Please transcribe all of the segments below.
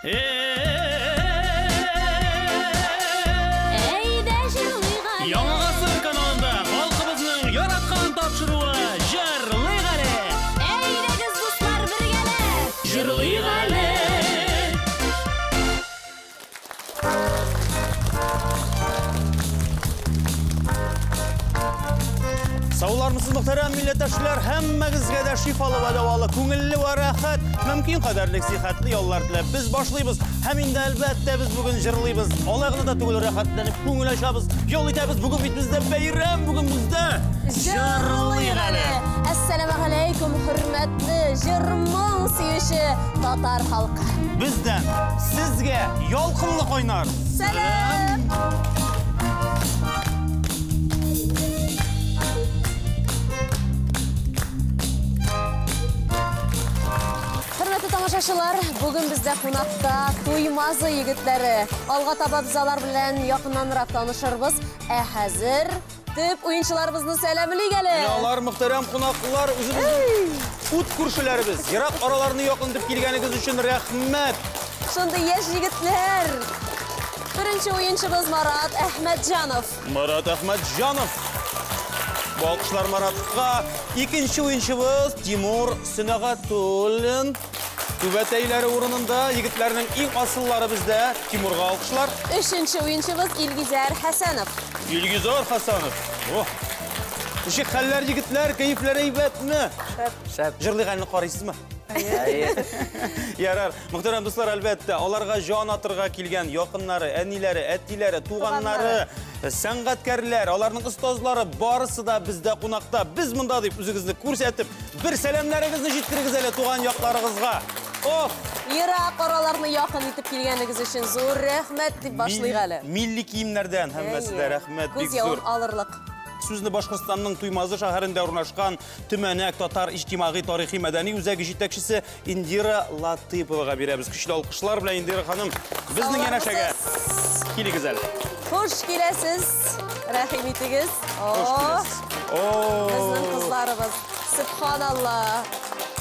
Әйдә җырлыйк әле. Яңа гасыр каналында халкыбызның яраткан тапшыруы Җырлыйк әле. Әйдәгез, дуслар, бергәләп. Җырлыйк әле. Саулармысыз, мөхтәрәм милләттәшләр, һәммәгезгә дә шифалы вә дәвалы, күңелле вә рәхәт, мөмкин кадәрлек сихәтле яллар теләп без башлыйбыз. Һәм инде әлбәттә без бүген җырлыйбыз. Алай гына да түгел, рәхәтләнеп күңел ачабыз, ял итәбез. Бүген бит бездә бәйрәм, бүген бездә җырлыйк әле. Әссәламегаләйкүм, хөрмәтле җыр-моң сөюче татар халкы. Бездән сезгә ялкынлы кайнар сәлам. Хөрмәтле тамашачылар, бүген бездә кунакта Туймазы егетләре. Алга таба без алар белән якыннанрак танышырбыз. Ә хәзер төп уенчыларыбызны сәламлик әле. Менә алар, мөхтәрәм кунаклар, үзебезнең ут күршеләребез. Ерак араларны якын итеп килгәнегез өчен рәхмәт. Шундый яшь егетләр. Беренче уенчыбыз Марат Әхмәтҗанов. Марат Әхмәтҗанов. Бу алкышлар Маратка. Икенче уенчыбыз Тимур Сөнәгатуллин. Түбәтәйләре урынында егетләрнең иң асыллары бездә. Тимурга алкышлар. Өченче уенчыбыз Илгизәр Хәсәнов. Илгизәр Хәсәнов. О! Ничек хәлләр, егетләр? Кәефләр әйбәтме? Шәп. Шәп. Җырлыйк әле, карыйсызмы? Әйе. Ярар. Мөхтәрәм дуслар, әлбәттә, аларга җан атырга килгән якыннары, әниләре, әтиләре, туганнары, сәнгатькәрләр, аларның остазлары барысы да бездә кунакта. Без монда дип үзегезне күрсәтеп, бер сәламнәрегезне җиткерегез әле туган якларыгызга. Ох! Ерак араларны якын итеп килгәнегез өчен зур рәхмәт дип башлыйк әле. Милли киемнәрдән һәммәсе дә рәхмәт, бик Күз явын зур. алырлык. Сүзне Башкортстанның Туймазы шәһәрендә урнашкан Төмәнәк татар иҗтимагый тарихи мәдәни үзәге җитәкчесе Индира Латыповага бирәбез. Көчле алкышлар белән, Индира ханым, безнең янәшәгә килегез әле. Хуш киләсез, рәхим итегез. Хуш киләсез. Безнең кызларыбыз. Сөбханалла.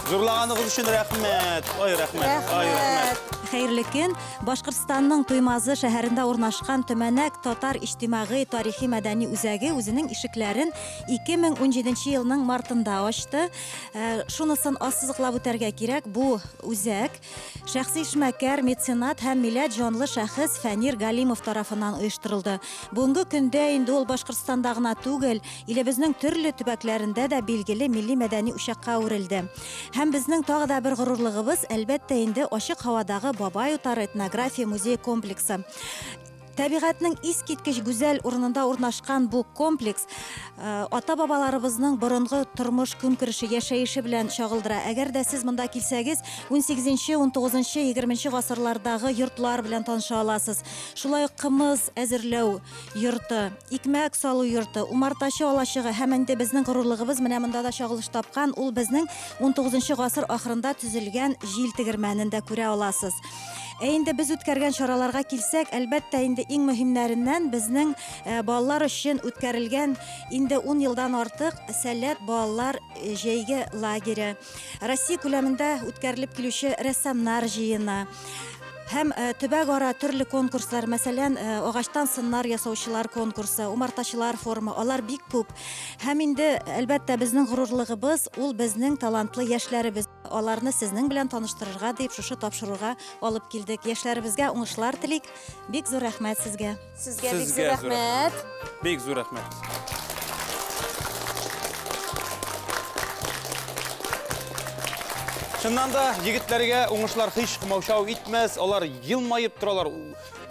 Зурлаганыгыз өчен рәхмәт. Ай, рәхмәт. Ай, рәхмәт. Хәерле көн. Башкортстанның Туймазы шәһәрендә урнашкан Төмәнәк татар иҗтимагый тарихи мәдәни үзәге үзенең ишекләрен 2017 елның мартында ачты. Шунысын ассызыклап үтәргә кирәк, бу үзәк шәхси эшмәкәр, меценат һәм милләт җанлы шәхес Фәнир Галимов тарафыннан оештырылды. Бүгенге көндә инде ул Башкортстанда гына түгел, илебезнең төрле төбәкләрендә дә билгеле милли мәдәни учакка әверелде. Һәм безнең тагы да бер горурлыгыбыз, әлбәттә инде, ачык һавадагы Бабай утары этнография музее комплексы. Табигатьнең искиткеч гүзәл урынында урнашкан бу комплекс ата-бабаларыбызның борынгы тормыш көнкүреше, яшәеше белән чагылдыра. Әгәр дә сез монда килсәгез, унсигезенче, унтугызынчы, егерменче гасырлардагы йортлар белән таныша аласыз. Шулай ук кымыз әзерләү йорты, икмәк салу йорты, умартачы алачыгы һәм инде безнең горурлыгыбыз менә монда да чагылыш тапкан, ул безнең унтугызынчы гасыр ахырында төзелгән җил тегермәнен дә күрә аласыз. Ә инде без үткәргән чараларга килсәк, әлбәттә инде иң мөһимнәреннән безнең балалар өчен үткәрелгән инде 10 елдан артык Сәләт балалар җәйге лагере, Россия күләмендә үткәрелеп килүче рәссамнар җыены һәм төбәк-ара төрле конкурслар, мәсәлән, агачтан сыннар ясаучылар конкурсы, умартачылар форумы, алар бик күп. Һәм инде, әлбәттә, безнең горурлыгыбыз ул безнең талантлы яшьләребез. Аларны сезнең белән таныштырырга дип шушы тапшыруга алып килдек. Яшьләребезгә уңышлар телик. Бик зур рәхмәт сезгә. Сезгә бик зур рәхмәт. Бик зур рәхмәт. Чыннан да, егетләргә уңышлар һич комаучау итмәс. Алар елмаеп торалар.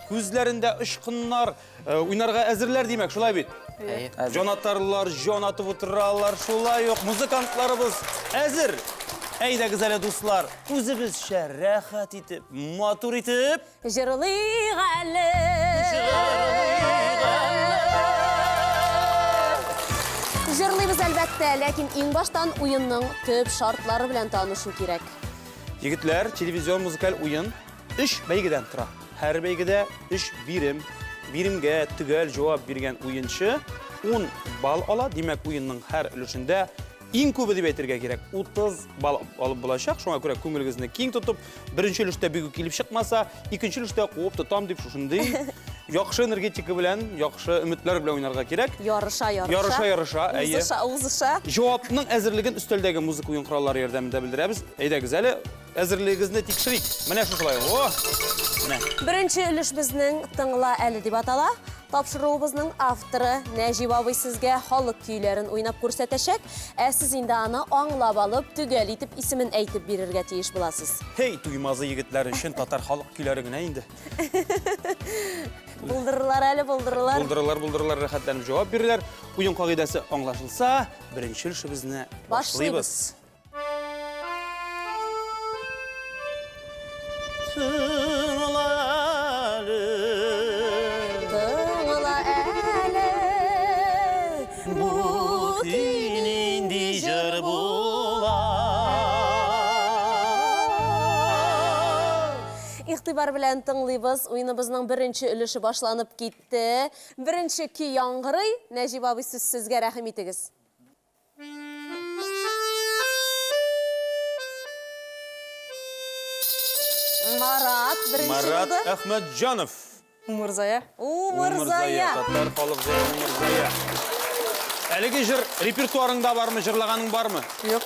Күзләрендә очкыннар. Уйнарга әзерләр, димәк, шулай бит? Әйе. Җан атарлар, җан атып утыралар, шулай ук музыкантларыбыз әзер. Әйдәгез әле, дуслар, үзебезчә рәхәт итеп, матур итеп җырлыйк әле. Җырлыйбыз, әлбәттә, ләкин иң баштан уенның төп шартлары белән танышу кирәк. Егетләр, телевизион музыкаль уен өч бәйгедән тора. Һәр бәйгедә өч бирем. Биремгә төгәл җавап биргән уенчы 10 балл ала. Димәк, уенның һәр өлешендә Иң күбе дип әйтергә кирәк, 30 балл алып булачак. Шуңа күрә күңелегезне киң тотып, беренче өлештә бигү килеп чыкмаса, икенче өлештә куып тотам дип шушындый яхшы энергетика белән, яхшы өметләр белән уйнарга кирәк. Ярыша, ярыша. Ярыша, ярыша, әйе. Узыша, узыша. Җавапның әзерлеген өстәлдәге музыка уен кораллары ярдәмендә белдерәбез. Әйдәгез әле, әзерлегегезне тикшерик. Менә шушылай. О! Менә. Беренче өлеш безнең «Тыңла әле» дип атала. Тапшыруыбызның авторы Нәҗип абый сезгә халык көйләрен уйнап күрсәтәчәк, ә сез инде аны аңлап алып, төгәл итеп исемен әйтеп бирергә тиеш буласыз. Һей, Туймазы егетләре өчен татар халык көйләре генә инде. Булдырырлар әле, булдырырлар. Булдырырлар, булдырырлар, рәхәтләнеп җавап бирерләр. Уен кагыйдәсе аңлашылса, беренче өлешебезне башлыйбыз. Тыңла әле. Тыңла әле. Бу көй нинди җыр була? Игътибар белән тыңлыйбыз. Уеныбызның беренче өлеше башланып китте. Беренче көй яңгырый. Нәҗип абый, сүз сезгә, рәхим итегез. Марат беренче Марат булды. Әхмәтҗанов. Умырзая. Умырзая. Татар халык җыры Умырзая. Әлеге җыр репертуарыңда бармы, җырлаганың бармы? Юк.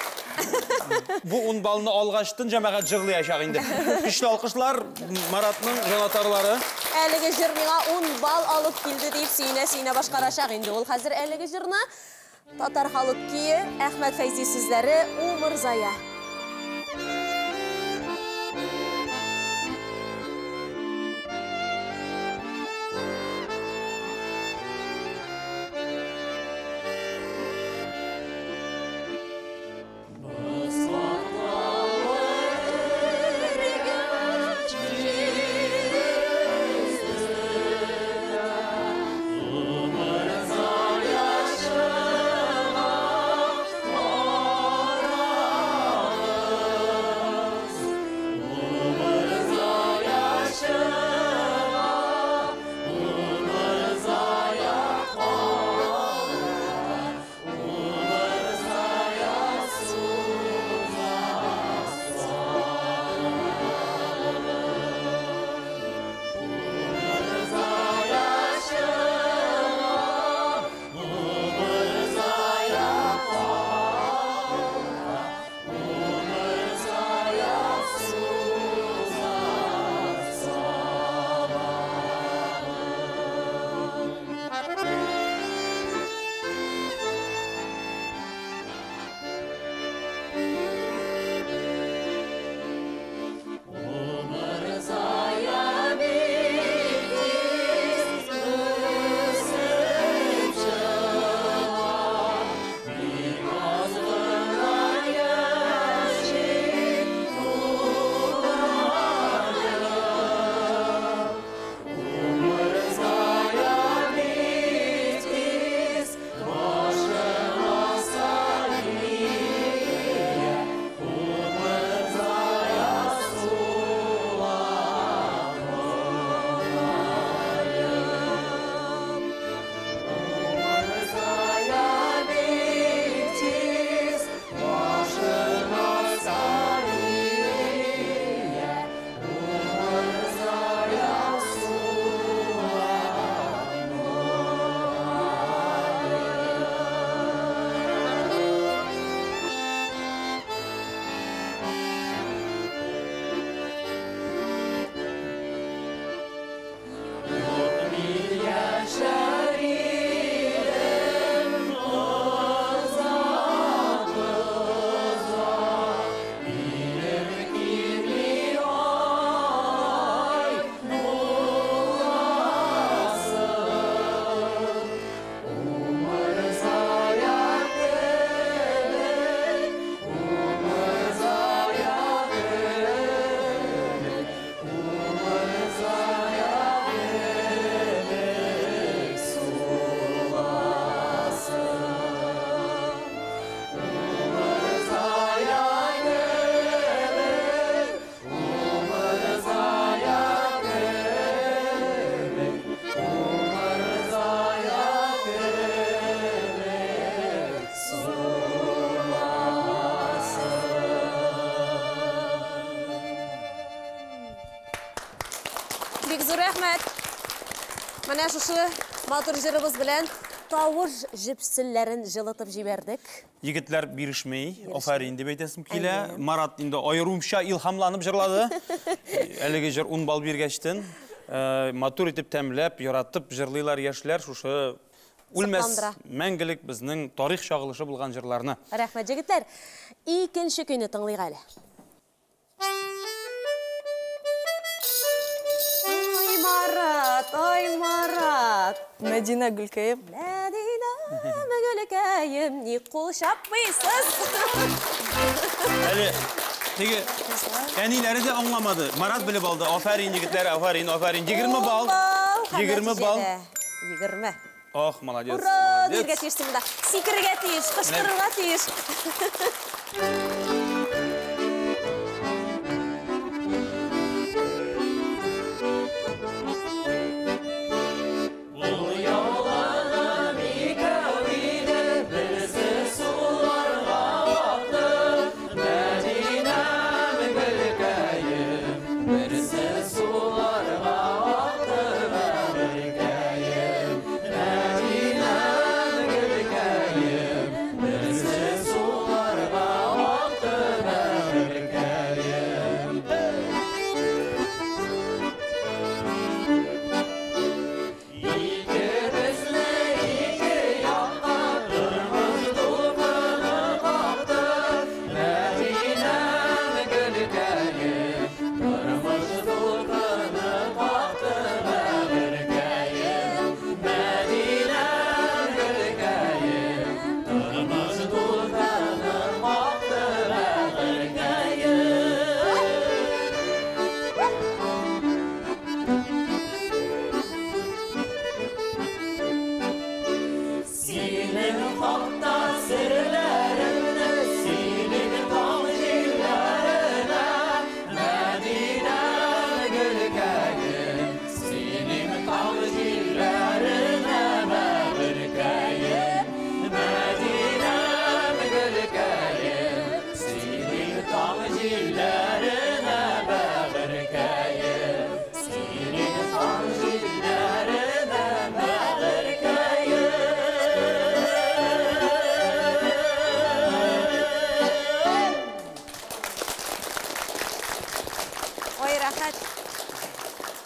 Бу 10 баллны алгачтын җәмәгать җырлаячак инде. Көчле алкышлар Маратның җанатарлары. Әлеге җыр миңа 10 балл алып килде дип сөенә-сөенә башкарачак инде ул хәзер әлеге җырны. Татар халык көе, Әхмәт Фәйзи сүзләре, Умырзая. Бик зур рәхмәт. Менә шушы матур җырыбыз белән тавыш җепселләрен җылытып җибәрдек. Егетләр бирешми, афәрин дип әйтәсем килә. Марат инде аеруча илһамланып җырлады. Әлеге җыр 10 балл биргәчтен, матур итеп тәмләп, яратып җырлыйлар яшьләр шушы үлмәс мәңгелек безнең тарих чагылышы булган җырларны. Рәхмәт, егетләр. Икенче көйне тыңлыйк әле. Ай, Марат, ай, Марат. Мәдинә гөлкәем. Мәдинә гөлкәем, ник кул чапмыйсыз? Әле теге әниләре дә аңламады. Марат белеп алды. Афәрин, егетләр, афәрин, афәрин. 20 балл. 20 балл. 20. Ох, молодец. Ура, дияргә тиеш син монда. Сикерергә тиеш, кычкырырга тиеш.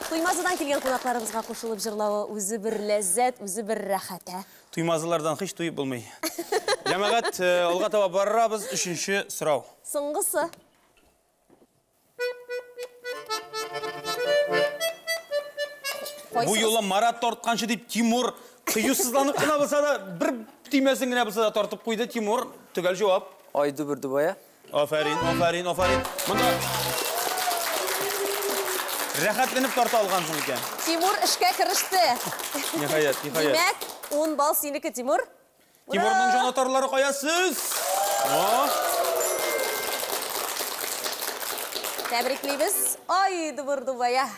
Туймазыдан килгән кунакларыбызга кушылып җырлавы үзе бер ләззәт, үзе бер рәхәт, ә? Туймазылардан һич туеп булмый. Җәмәгать, алга таба барабыз. Өченче сорау. Соңгысы. Бу юлы Марат тартканчы дип Тимур кыюсызланып кына булса да, бер төймәсен генә булса да тартып куйды. Тимур, төгәл җавап. Ай дубыр дубая. Афәрин, афәрин, афәрин. Монда рәхәтләнеп тарта алгансың икән. Тимур эшкә кереште. Ниһаять, ниһаять. Димәк, 10 балл синеке, Тимур. Тимурның җанатарлары кая сез? О! Тәбриклибез. Ай, дубыр дубая.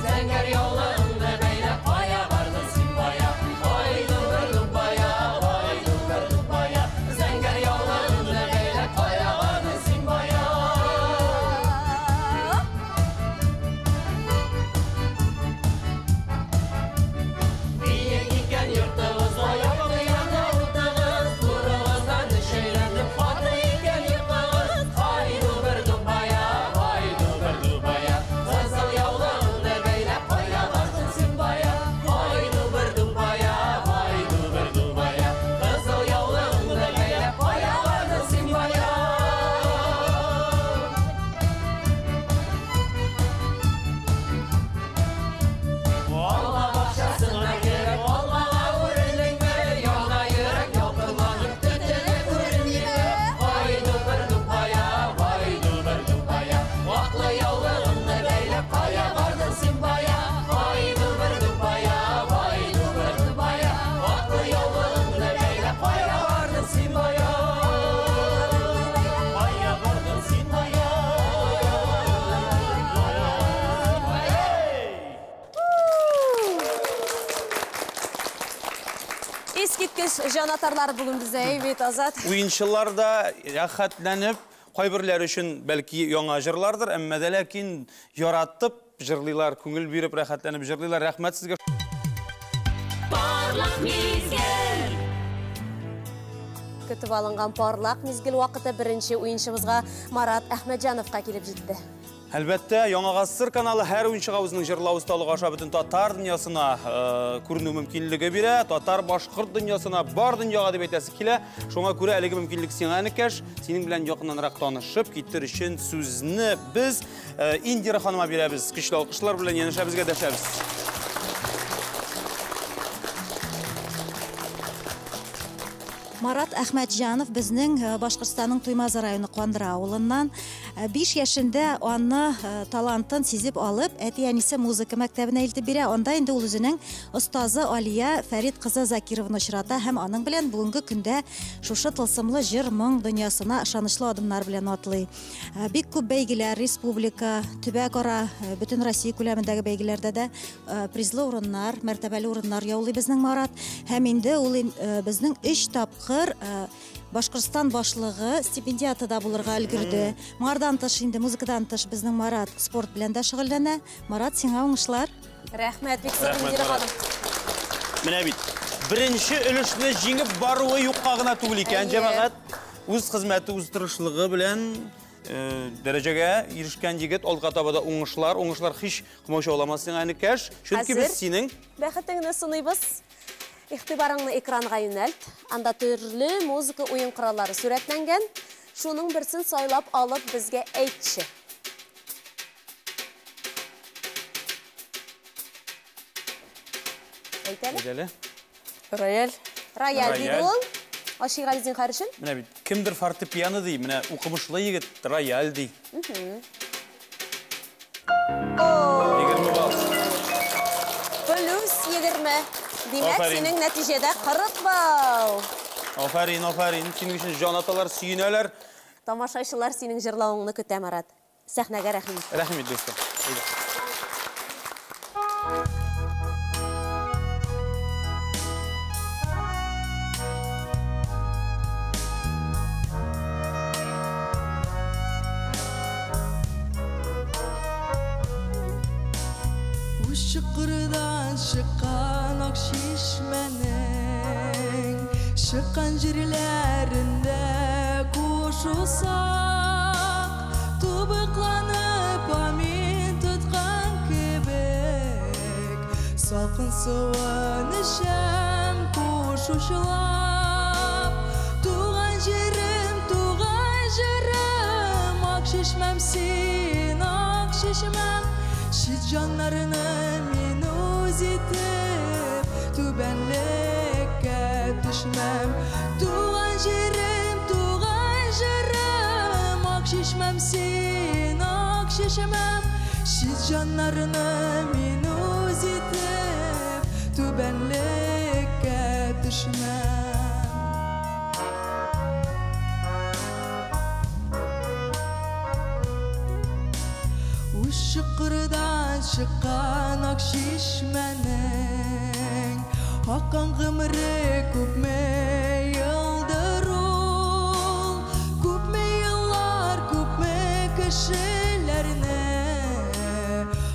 Зәңгәр яулыгыңны бәйләп, кая бардың син бая? Ай, дубыр дубая. Искиткеч җанатарлар бүген бездә, әй бит, Азат. Уенчылар да рәхәтләнеп, кайберләре өчен бәлки яңа җырлардыр, әмма дә ләкин яратып җырлыйлар, күңел биреп рәхәтләнеп җырлыйлар. Рәхмәт сезгә. Парлак мизгел. Көтеп алынган парлак мизгел вакыты беренче уенчыбызга Марат Әхмәтҗановка килеп җитте. Әлбәттә, Яңа Гасыр каналы һәр уенчыга үзенең җырлау осталыгы аша бөтен татар дөньясына күренү мөмкинлеге бирә, татар башкорт дөньясына, бар дөньяга дип әйтәсе килә. Шуңа күрә әлеге мөмкинлек сиңа, энекәш, синең белән якыннанрак танышып китер өчен сүзне без Индира ханыма бирәбез. Көчле алкышлар белән янәшәбезгә дәшәбез. Марат Әхмәтҗанов безнең Башкортстанның Туймазы районы Кандра авылыннан. 5 яшендә аны талантын сизеп алып, әти-әнисе музыка мәктәбенә илтеп бирә. Анда инде ул үзенең остазы Алия Фәрит кызы Закированы очрата һәм аның белән бүгенге көндә шушы тылсымлы җыр-моң дөньясына ышанычлы адымнар белән атлый. Бик күп бәйгеләр, республика, төбәкара, бөтен Россия күләмендәге бәйгеләрдә дә призлы урыннар, мәртәбәле урыннар яулый безнең Марат. Һәм инде ул безнең 3 тапкыр Башкортстан башлыгы стипендиаты да булырга өлгерде. Моңардан тыш инде музыкадан тыш безнең Марат спорт белән дә шөгыльләнә. Марат, сиңа уңышлар. Рәхмәт, бик зур, Индира ханым. Менә бит, беренче өлешне җиңеп баруы юкка гына түгел икән, җәмәгать. Үз хезмәте, үз тырышлыгы белән дәрәҗәгә ирешкән егет, алга таба да уңышлар, уңышлар һич комачауламас сиңа, энекәш. Чөнки без синең бәхетеңне сыныйбыз. Игътибарыңны экранга юнәлт. Анда төрле музыка уен кораллары сурәтләнгән. Шуның берсен сайлап алып безгә әйтче. Әйт әле. Әйт әле. Рояль. Рояль диде ул. Ашыйк әле зинһар өчен. Менә бит, кемдер фортепиано ди, менә укымышлы егет рояль ди. 20 балл. Плюс 20. Димәк, синең нәтиҗәдә 40 балл. Афәрин, афәрин. Синең өчен җан аталар, сөенәләр. Тамашачылар синең җырлавыңны көтә, Марат. Сәхнәгә рәхим ит. Рәхим ит, дустым. Әйдә. Чыкырдан чыккан ак чишмәнең чыккан җирләрендә кушылсак, тубыкланып амин тоткан кебек, салкын суын эчәм кушучлап. Туган җирем, туган җирем, ак чишмәм син, ак чишмәм. Чит җаннарны мин үз итеп, түбәнлеккә төшмәм. Туган җирем, туган җирем, ак чишмәм син, ак чишмәм. Чит җаннарны мин үз итеп, түбәнлеккә төшмәм. Чыкырдан чыккан ак чишмәнең аккан гомере күпме елдыр ул, күпме еллар, күпме кешеләрне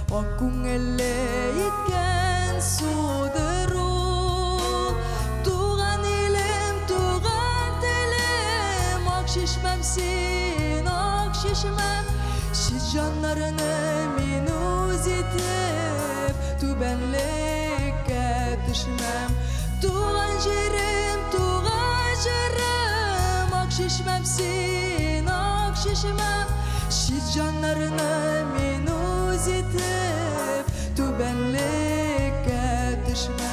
ак күңелле иткән судыр ул. Туган илем, туган телем, ак чишмәм син, ак чишмәм. Чит җаннарны мин үз итеп, түбәнлеккә төшмәм. Туган җирем, туган җирем, ак чишмәм син, ак чишмәм. Чит җаннарны мин үз итеп, түбәнлеккә төшмәм.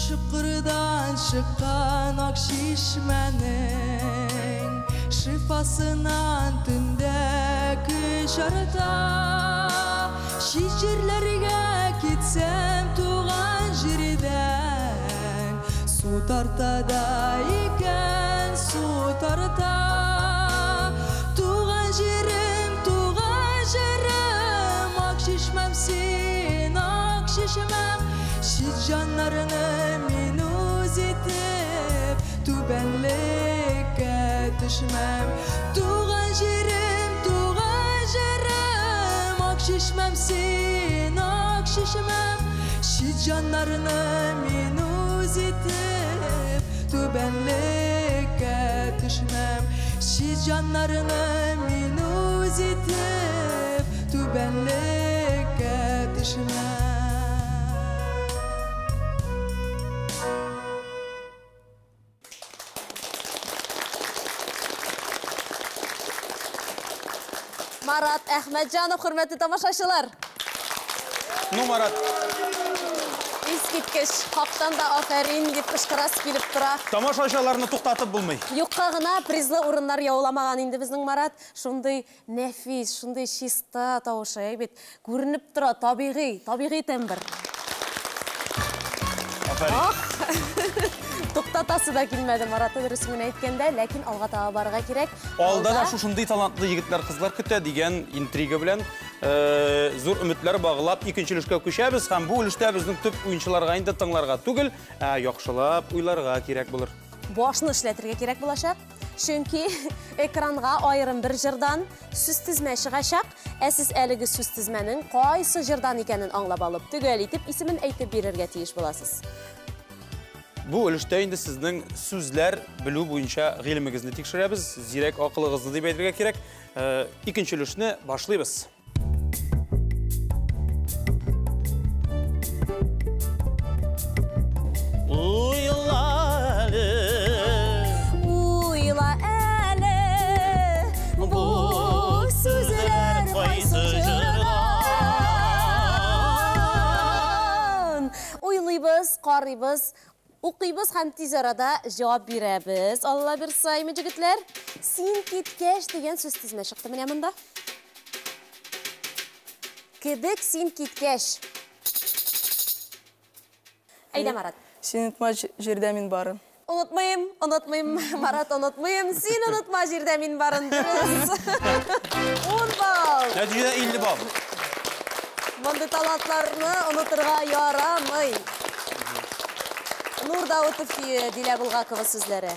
Чыкырдан чыккан ак чишмәнең шифасынан төндә көч арта. Чит җирләргә китсәм туган җирдән, су тарта да икән, су тарта. Туган җирем, туган җирем, чишмәм син, ак чишмәм. Чит җаннарны мин үз итеп, түбәнлеккә төшмәм. Туган җирем, туган җирем, ак чишмәм син, ак чишмәм. Чит җаннарны мин үз итеп, түбәнлеккә төшмәм. Чит җаннарны мин үз итеп, түбәнлеккә төшмәм. Марат Әхмәтҗанов, хөрмәтле тамашачылар. Ну, Марат. Искиткеч, хактан да афәрин дип кычкырасы килеп тора. Тамашачыларны туктатып булмый. Юкка гына призлы урыннар яуламаган инде безнең Марат. Шундый нәфис, шундый чиста тавышы, әй бит. Күренеп тора, табигый, табигый тембр. Афәрин. Ах! Туктатасы да килмәде Маратны, дөресен генә әйткәндә, ләкин алга таба барырга кирәк. Алда да шушындый талантлы егетләр, кызлар көтә дигән интрига белән зур өметләр баглап икенче өлешкә күчәбез һәм бу өлештә безнең төп уенчыларга инде тыңларга түгел, ә яхшылап уйларга кирәк булыр. Башны эшләтергә кирәк булачак, чөнки экранга аерым бер җырдан сүз тезмә чыгачак, ә сез әлеге сүз тезмәнең кайсы җырдан икәнен аңлап алып, төгәл итеп исемен әйтеп бирергә тиеш буласыз. Бу өлештә инде сезнең сүзләр белү буенча гыйлемегезне тикшерәбез, зирәк акылыгызны дип әйтергә кирәк. Икенче өлешне башлыйбыз. Уйла әле, уйла әле, бу сүзләр кайсы җырдан? Уйлыйбыз, карыйбыз, укыйбыз һәм тиз арада җавап бирәбез. Алла бирса, име җегетләр? Син киткәч дигән сүз тезмә чыкты менә монда. Кебек син киткәч. Әйдә, Марат. Син онытма җирдә мин барын. Онытмыйм, онытмыйм, Марат, онытмыйм. Син онытма җирдә мин барын. Дөрес. 10 балл. Нәтиҗәдә 50 балл. Мондый талантларны онытырга ярамый. Нур Даутов көе, Дилә Булгакова сүзләре.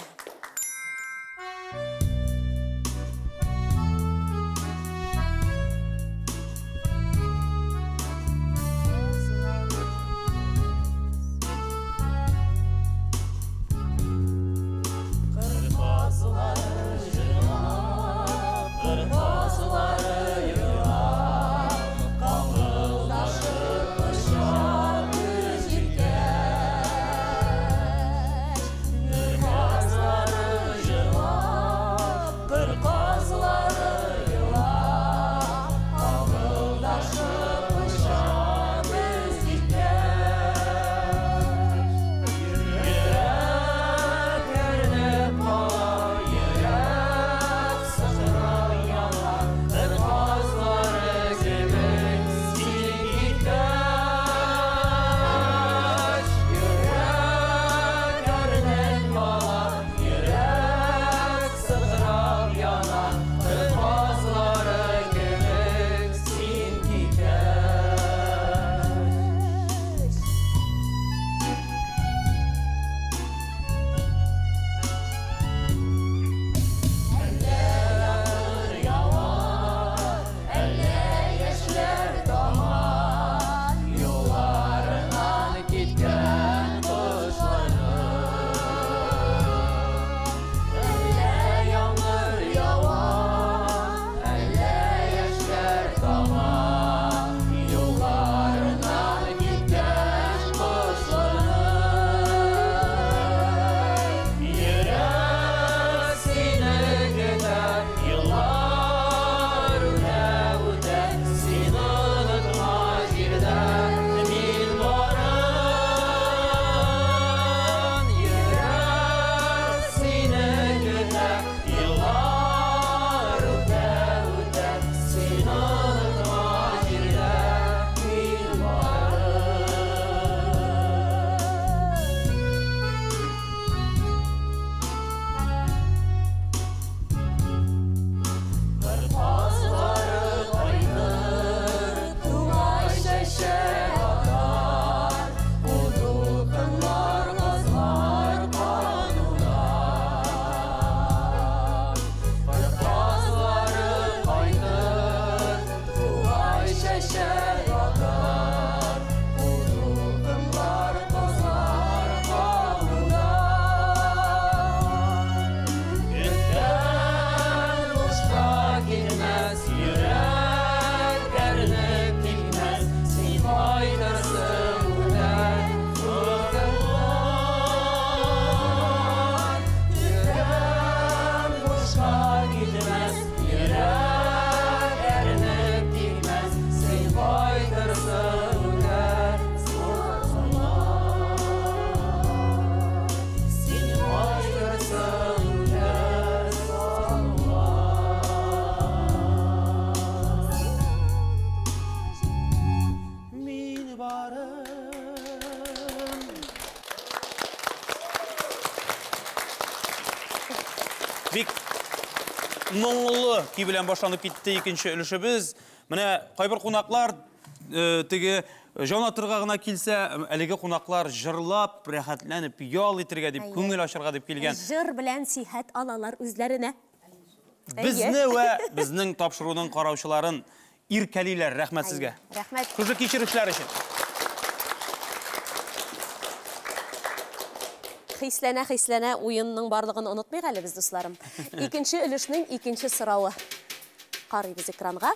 моңлы көй белән башланып китте икенче өлешебез. Менә кайбер кунаклар теге җан атырга гына килсә, әлеге кунаклар җырлап, рәхәтләнеп, ял итергә дип, күңел ачырга дип килгән. Җыр белән сихәт алалар үзләренә. Безне вә безнең тапшыруның караучыларын иркәлиләр. Рәхмәт сезгә. Рәхмәт. Шушы кичерешләр өчен. Хисләнә, хисләнә, уенның барлыгын онытмыйк әле без, дусларым. Икенче өлешнең икенче соравы. Карыйбыз экранга.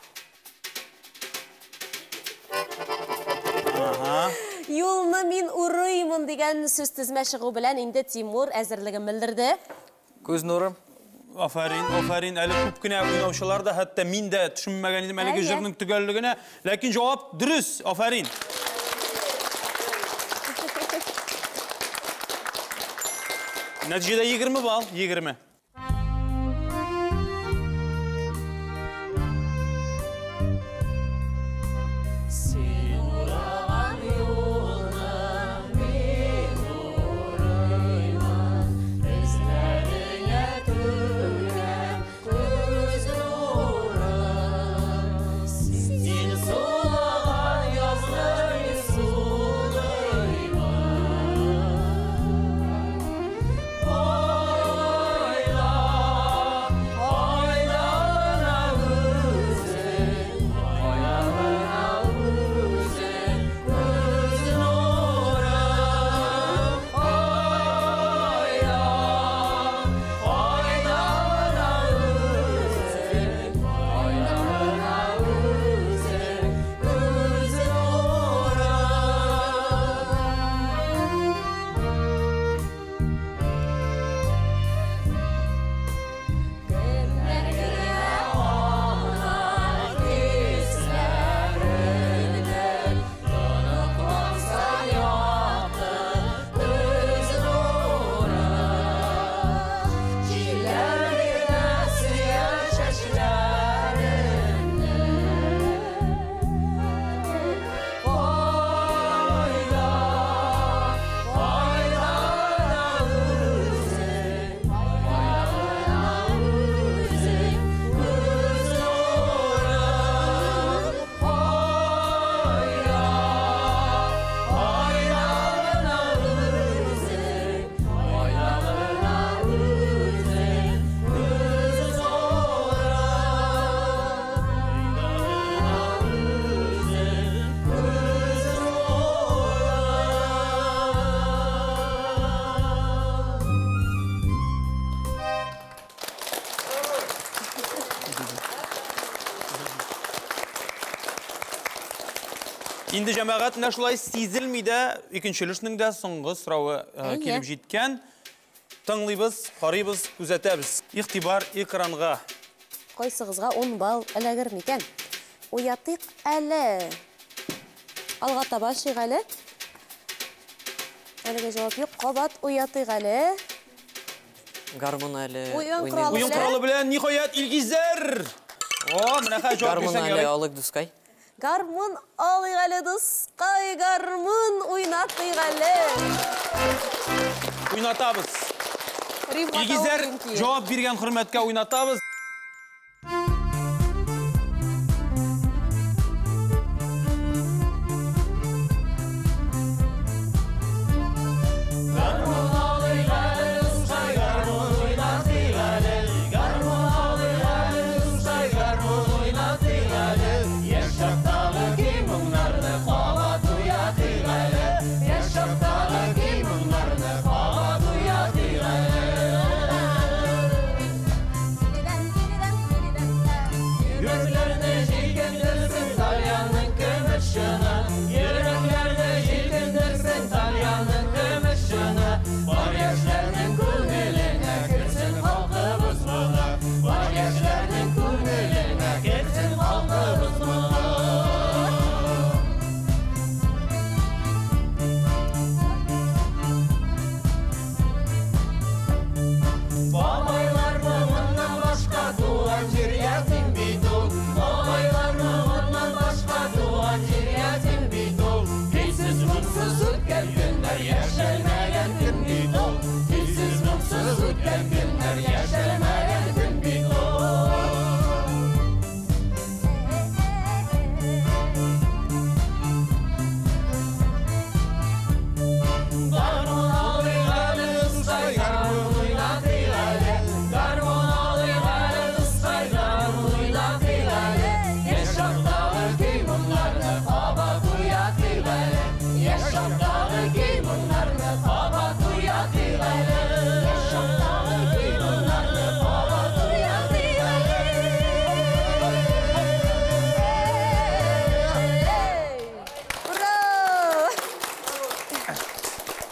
Юлны мин урыймын дигән сүз тезмә чыгу белән инде Тимур әзерлеген белдерде. Күз нурым. Афәрин, афәрин. Әле күп кенә уйнаучылар да, хәтта мин дә төшенмәгән идем әлеге җырның төгәллегенә. Ләкин җавап дөрес. Афәрин. Нәтиҗәдә 20 балл, 20. Инде җәмәгать менә шулай сизелми дә икенче өлешнең дә соңгы соравы килеп җиткән. Тыңлыйбыз, карыйбыз, күзәтәбез. Игътибар экранга. Кайсыгызга 10 балл эләгер микән? Уятыйк әле. Алга таба чык әле. Әлегә җавап юк. Кабат уятыйк әле. Гармун әле. Уен коралы. Уен коралы белән ниһаять Илгизәр. О, менә хәзер җавап бирсәң ярый. Гармун әле алыйк, дускай. Гармун алыйк әле, дускай, гармун уйнатыйк әле. Уйнатабыз. Илгизәр җавап биргән хөрмәткә уйнатабыз.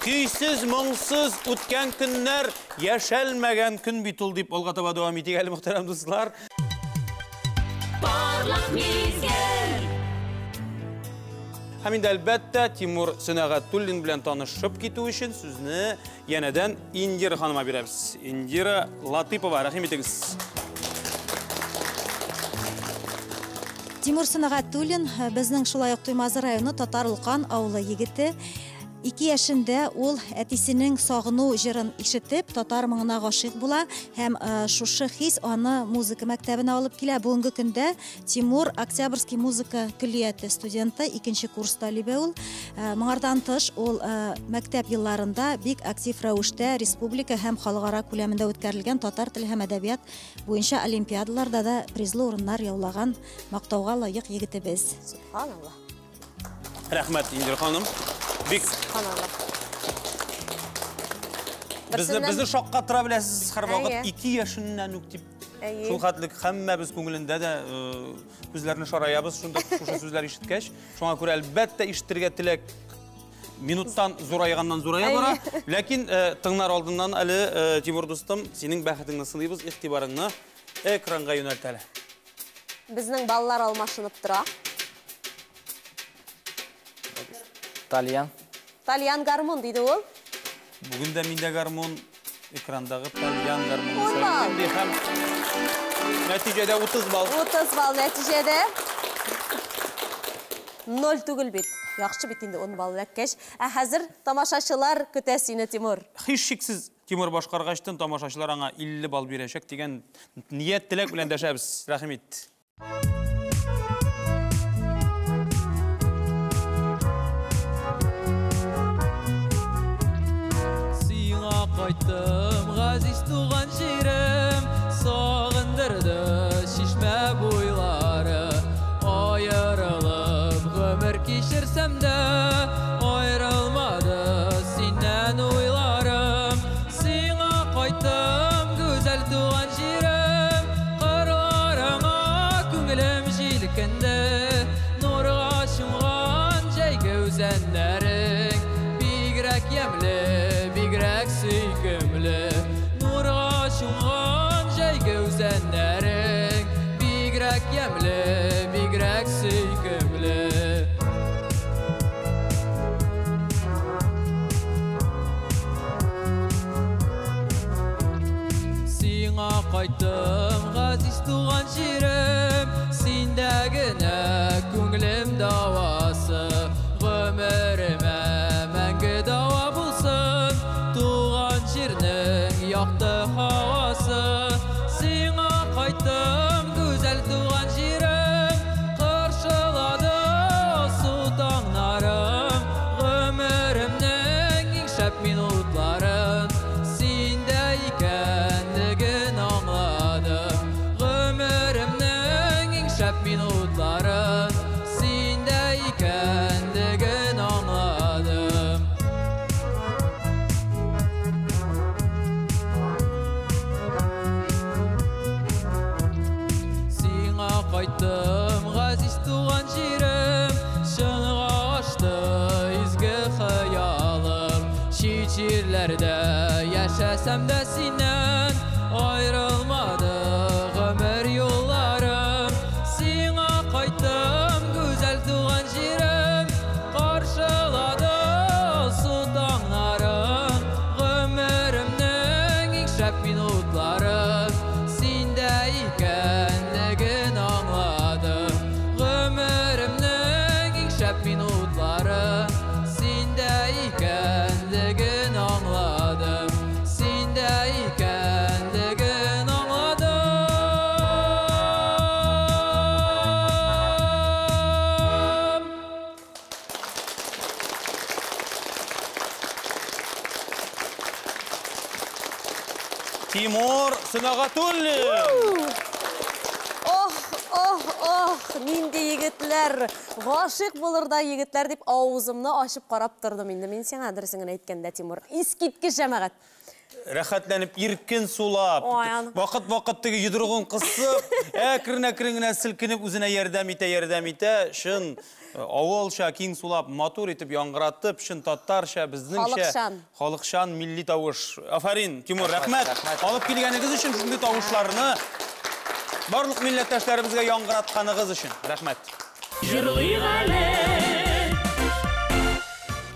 Көйсез, моңсыз үткән көннәр яшәлмәгән көн бит ул дип алга таба дәвам итик әле, мөхтәрәм дуслар. Парлак мизгел. Һәм инде әлбәттә Тимур Сөнәгатуллин белән танышып китү өчен сүзне янәдән Индира ханыма бирәбез. Индира Латыпова, рәхим итегез. Тимур Сөнәгатуллин безнең шулай ук Туймазы районы Татар Лукан авылы егете. 2 яшендә ул әтисенең сагыну җырын ишетеп, татар моңына гашыйк була һәм шушы хис аны музыка мәктәбенә алып килә. Бүгенге көндә Тимур Октябрьский музыка көллияте студенты, 2-нче курс талибе ул. Моңардан тыш ул мәктәп елларында бик актив рәвештә республика һәм халыкара күләмендә үткәрелгән татар теле һәм әдәбият буенча олимпиадаларда да призлы урыннар яулаган мактауга лаек егетебез. Субханаллах. Рәхмәт, Индира ханым. Бик безне шаккатыра беләсез һәрвакыт 2 яшеннән үк дип. Шул хәтлек һәммәбез күңелендә дә күзләрне шараябыз шунда шушы сүзләр ишеткәч. Шуңа күрә әлбәттә ишетергә теләк минуттан зурайганнан зурая бара. Ләкин тыңнар алдыннан әле Тимур дустым, синең бәхетеңне сыныйбыз, игътибарыңны экранга юнәлт әле. Безнең баллар алмашынып тора. Тальян. Тальян гармун диде ул. Бүген дә миндә гармун, экрандагы тальян гармуны сайланды һәм нәтиҗәдә 30 балл. 30 балл нәтиҗәдә. 0 түгел бит. Яхшы бит инде 10 балл эләккәч. Ә хәзер тамашачылар көтә сине, Тимур. Һичшиксез Тимур башкаргачтын тамашачылар аңа 50 балл бирәчәк дигән ният теләк белән дәшәбез. Рәхим ит. Кайттым, газиз туган җирем, сагындырды чишмә буйлары. Аерылып гомер кичерсәм дә, аерылмады синнән уйларым. Сиңа кайттым, гүзәл туган җирем, кырларыңа күңелем җилкенде. Нурга чумган җәйге үзәннәрең, бигрәк ямьле, бигрәк сөйкемле. Нурга чумган җәйге үзәннәрең, бигрәк ямьле, бигрәк сөйкемле. Сиңа кайттым, газиз туган җирем, синдә генә күңелем дәвасы. Гомеремә мәңге дәва булсын, туган җирнең якты һавасы. Сиңа кайттым, гүзәл туган җирем, каршылады алсу таңнарым. Гомеремнең иң шәп минутларын синдә икәнлеген аңладым. Гомеремнең иң шәп минутларын синдә икәнлеген аңладым. Сиңа кайттым, газиз туган җирем, чынга ашты изге хыялым. Чит җирләрдә яшәсәм дә синнән аерылмады гомер юлларым. Сиңа кайттым, гүзәл туган җирем, каршылады алсу таңнарым. Гомеремнең иң шәп минутларын синдә икәнлеген аңладым. Гомеремнең иң шәп минутларын синдә икәнлеген аңладым. Синдә икәнлеген аңладым. Тимур Сөнәгатуллин. Ох, ох, ох, нинди егетләр, гашыйк булыр да егетләр дип авызымны ачып карап тордым инде. Мин сиңа дөресен генә әйткәндә, Тимур. Искиткеч җәмәгать. Рәхәтләнеп, иркен сулап, вакыт-вакыт теге йодрыгын кысып, әкрен-әкрен генә селкенеп үзенә ярдәм итә, ярдәм итә. Чын авылча киң сулап, матур итеп яңгыратып, чын татарча, безнеңчә халыкчан милли тавыш. Афәрин, Тимур, рәхмәт. Алып килгәнегез өчен шундый тавышларны барлык милләттәшләребезгә яңгыратканыгыз өчен. Рәхмәт. Җырлыйк әле.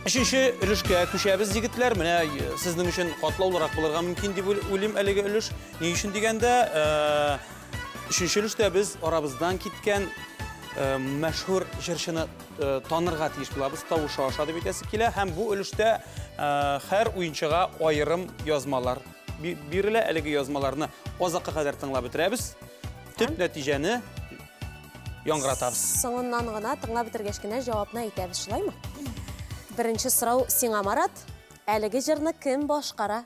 Өченче өлешкә күчәбез, егетләр. Менә сезнең өчен катлаулырак булырга мөмкин дип уйлыйм әлеге өлеш. Ни өчен дигәндә, өченче өлештә без арабыздан киткән мәшһүр җырчыны танырга тиеш булабыз, тавышы аша дип әйтәсе килә. Һәм бу өлештә һәр уенчыга аерым язмалар бирелә. Әлеге язмаларны азакка кадәр тыңлап бетерәбез. Төп нәтиҗәне яңгыратабыз. Соңыннан гына тыңлап бетергәч кенә җавапны әйтәбез, шулаймы? Беренче сорау сиңа, Марат. Әлеге җырны кем башкара?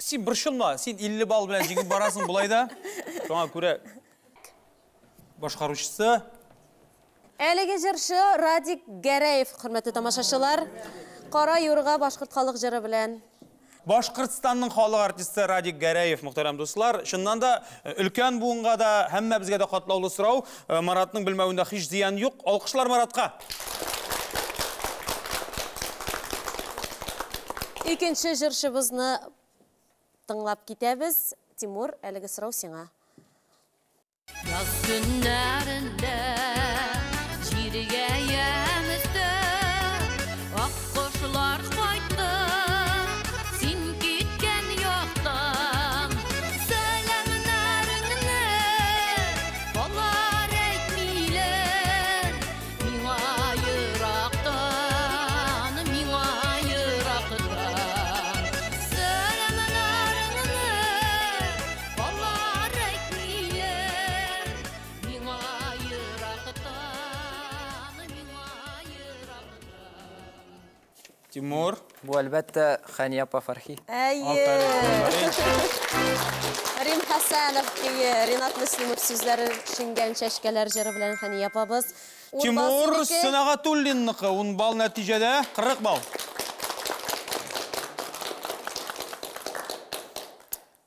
Син борчылма, син 50 балл белән җиңеп барасың болай да. Шуңа күрә башкаручысы Әлеге җырчы Радик Гәрәев, хөрмәтле тамашачылар. Кара юрга башкорт халык җыры белән. Башкортстанның халык артисты Радик Гәрәев, мөхтәрәм дуслар. Чыннан да өлкән буынга да, һәммәбезгә дә катлаулы сорау. Маратның белмәвендә һич зыян юк. Алкышлар Маратка. Икенче җырчыбызны тыңлап китәбез. Тимур, әлеге сорау сиңа. Яз көннәрендә җиргә ямь өстәп, ак кошлар кайтты, син киткән яктан. Сәламнәреңне алар әйтмиләр, миңа ерактан, миңа ерактан. Сәламнәреңне алар әйтмиләр, миңа ерактан, миңа ерактан. Тимур. Бу, әлбәттә, Хәния апа Фәрхи. Әйе. Рим Хәсәнов көе, Ринат Мөслимов сүзләре Шиңгән чәчкәләр җыры белән Хәния апабыз. Тимур Сөнәгатуллинныкы 10 балл, нәтиҗәдә 40 балл.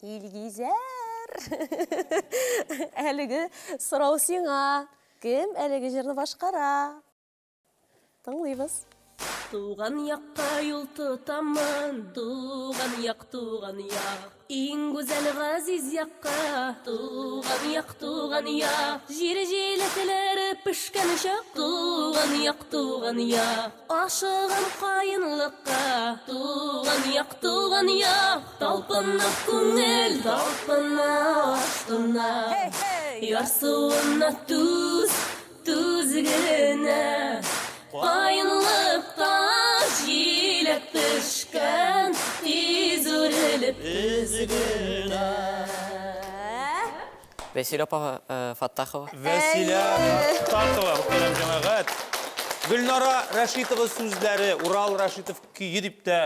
Илгизәр. Әлеге сорау сиңа. Кем әлеге җырны башкара? Тыңлыйбыз. Туган якка юл тотамын, туган як, туган як. Иң гүзәл газиз якка, туган як, туган як. Җир җиләкләре пешкән чак, туган як, туган як. Ашыгам каенлыкка, туган як, туган як. Талпына күңел, талпына, ашкына. Ярсуына түз, түз генә. Каенлыкта җиләк пешкән, тиз үрелеп тиз генә. Вәсилә апа Фаттахова. Вәсилә Фаттахова, мөхтәрәм җәмәгать. Гөлнара Рәшитова сүзләре, Урал Рәшитов көе дип тә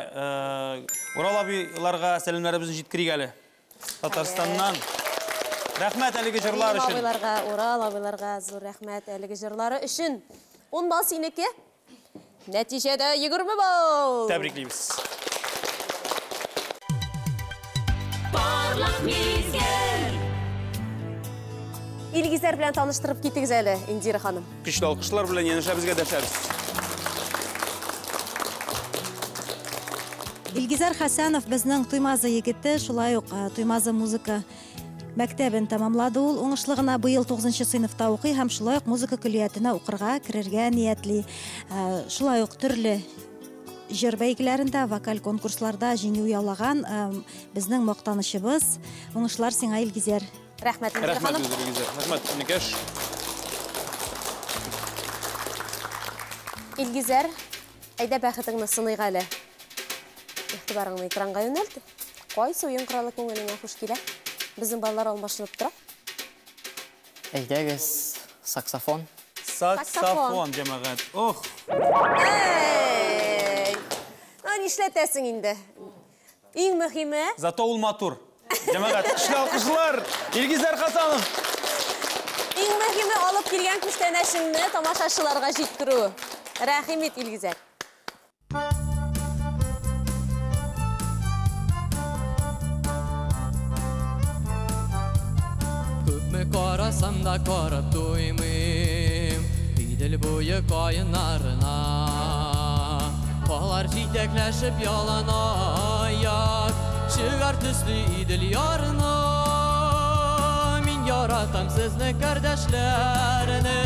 Урал абыйларга сәламнәребезне җиткерик әле. Татарстаннан. Рәхмәт әлеге җырлар өчен. Абыйларга, Урал абыйларга зур рәхмәт әлеге җырлары өчен. 10 балл синеке. Нәтиҗәдә 20 балл. Тәбриклибез. Парлак мизгел. Илгизәр белән таныштырып китегез әле, Индира ханым. Көчле алкышлар белән янәшәбезгә дәшәбез. Илгизәр Хәсәнов безнең Туймазы егете, шулай ук Туймазы музыка мәктәбен тәмамлады ул уңышлы гына, быел 9 сыйныфта укый һәм шулай ук музыка көллиятенә укырга керергә ниятли. Шулай ук төрле җыр бәйгеләрендә, вокаль конкурсларда җиңү яулаган безнең мактанычыбыз. Уңышлар сиңа, Илгизәр. Рәхмәт, Индира ханым. Рәхмәт, Илгизәр. Рәхмәт, энекәш. Илгизәр, әйдә бәхетеңне сыныйк әле. Игътибарыңны экранга юнәлт. Кайсы уен коралы күңелеңә хуш килә? Безнең балалар алмашынып тора. Әйдәгез, саксофон. Саксофон, җәмәгать. Ох! Әй! Ну, нишләтәсең инде? Иң мөһиме... Зато ул матур. Җәмәгать, көчле алкышлар! Илгизәр Хасанов! Иң мөһиме алып килгән күчтәнәчеңне тамашачыларга җиткерү. Рәхим ит, Илгизәр. Күпме карасам да карап туймыйм Идел буе каеннарына. Алар җитәкләшеп ялан аяк Чыгар төсле Идел ярына. Мин яратам сезне, кардәшләрне,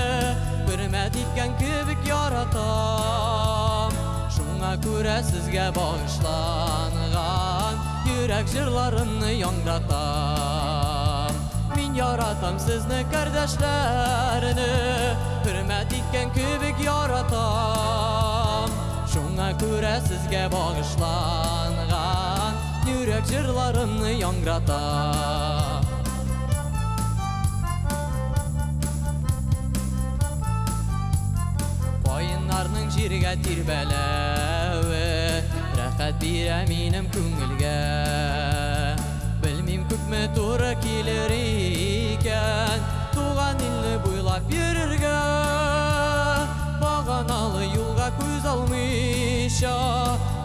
Хөрмәт иткән кебек яратам. Шуңа күрә сезгә багышланган Йөрәк җырларымны яңгыратам. Мин яратам сезне, кардәшләрне, Хөрмәт иткән кебек яратам. Шуңа күрә сезгә багышланган Йөрәк җырларымны яңгыратам. Каеннарның җиргә тирбәләве Рәхәт бирә минем күңелгә. Белмим күпме туры килер икән Туган илне буйлап йөрергә. Баганалы юлга күз алмыйча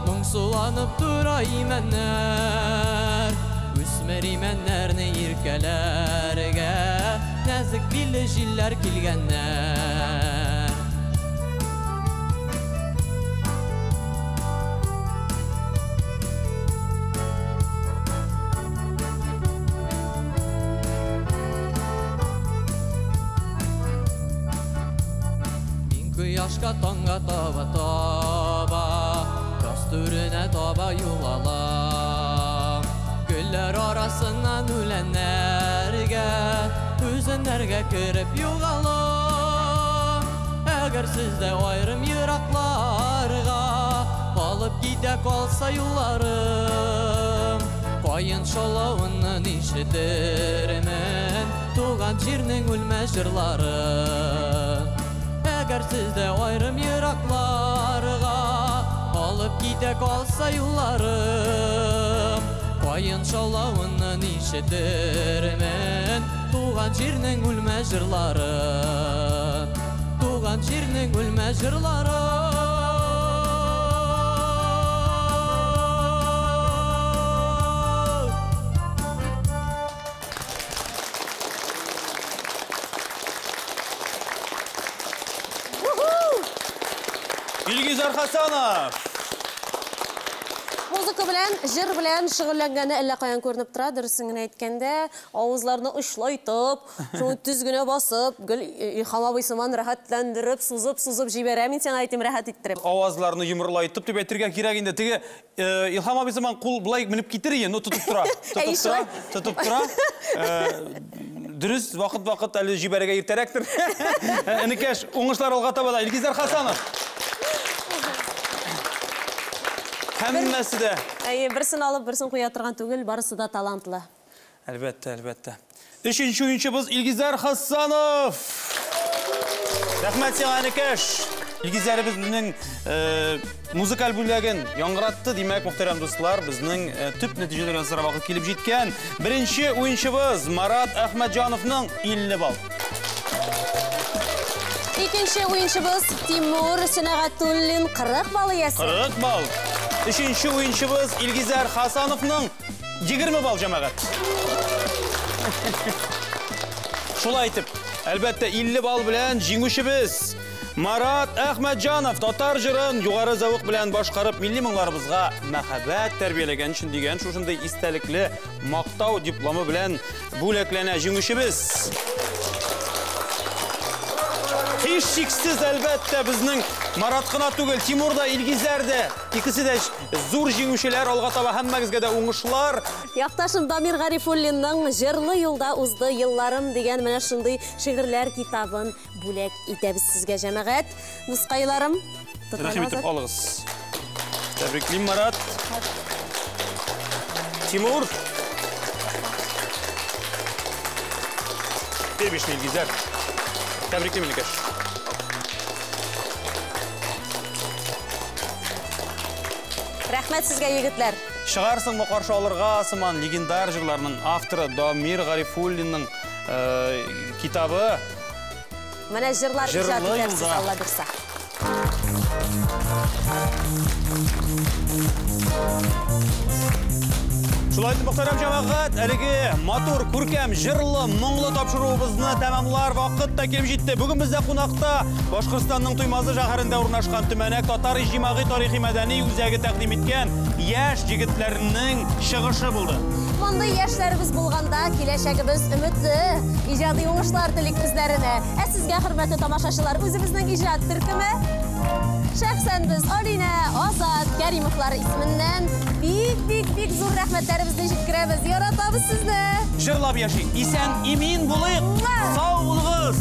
Моңсуланып тора имәннәр. Үсмер имәннәрне иркәләргә Нәзек билле җилләр килгәннәр. Мин кояшка таңга таба таба Яз түренә таба юл алам. Гөлләр арасыннан үләннәргә Үзеннәргә кереп югалам. Әгәр сездә аерым еракларга Алып китә калса юлларым, Каен шаулавыннан ишетермен Туган җирнең үлмәс җырларын. Әгәр сездә аерым еракларга Алып китә калса юлларым, Каен шаулавыннан ишетермен Туган җирнең үлмәс җырларын. Туган җирнең үлмәс җырларын. Илгизәр Хасанов! Музыка белән, җыр белән шөгыльләнгәне әллә каян күренеп тора, дөресен генә әйткәндә, авызларны очлайтып, шуны төз генә басып, гел Илһам абый сыман рәхәтләндереп, сузып-сузып җибәрә, мин сиңа әйтим, рәхәт иттереп. Авазларны йомырлайтып дип әйтергә кирәк инде. Теге Илһам абый сыман кул былай менеп китер иде, но тотып тора. Тотып тора, тотып тора. Дөрес, вакыт-вакыт әле җибәрергә иртәрәктер. Энекәш, уңышлар алга таба да. Илгизәр Хасанов. Һәммәсе дә. Әйе, берсен алып, берсен куя торган түгел, барысы да талантлы. Әлбәттә, әлбәттә. Өченче уенчыбыз Илгизәр Хасанов. Рәхмәт сиңа, энекәш. Илгизәребез безнең музыкаль бүләген яңгыратты. Димәк, мөхтәрәм дуслар, безнең төп нәтиҗәләр ясарга вакыт килеп җиткән. Беренче уенчыбыз Марат Әхмәтҗановның 50 балл. Икенче уенчыбыз Тимур Сөнәгатуллин 40 балл иясе. 40 балл. Өченче уенчыбыз Илгизәр Хасановның 20 балл, җәмәгать. Шулай итеп, әлбәттә, 50 балл белән җиңүчебез Марат Әхмәтҗанов татар җырын югары зәвык белән башкарып, милли моңнарыбызга мәхәббәт тәрбияләгән өчен дигән шушындый истәлекле мактау дипломы белән бүләкләнә җиңүчебез. Һичшиксез, әлбәттә, безнең Марат кына түгел, Тимур да, Илгизәр дә, икесе дә зур җиңүчеләр. Алга таба һәммәгезгә дә уңышлар. Якташым Дамир Гарифуллинның Җырлы юлда узды елларым дигән менә шундый шигырьләр китабын бүләк итәбез сезгә, җәмәгать. Дускайларым, рәхим итеп алыгыз. Тәбриклим, Марат. Тимур. Бир бишне, Илгизәр. Тәбриклим, энекәш. Рәхмәт сезгә, егетләр. Чыгарсыңмы каршы алырга сыман легендар җырларның авторы Дамир Гарифуллинның э, китабы. Менә җырлар иҗат итәрсез, Алла бирса. Шулай итеп, мөхтәрәм җәмәгать, әлеге матур, күркәм, җырлы, моңлы тапшыруыбызны тәмамлар вакыт та килеп җитте. Бүген бездә кунакта Башкортстанның Туймазы шәһәрендә урнашкан Төмәнәк татар иҗтимагый тарихи мәдәни үзәге тәкъдим иткән яшь егетләрнең чыгышы булды. Мондый яшьләребез булганда киләчәгебез өметле. Иҗади уңышлар телик үзләренә. Ә сезгә, хөрмәтле тамашачылар, үзебезнең иҗат төркеме Шәхсән без Алинә, Азат, Кәримовлар исеменнән бик-бик-бик зур рәхмәтләребезне җиткерәбез. Яратабыз сезне! Җырлап яшик, исән, имин булыйк! Сау булыгыз!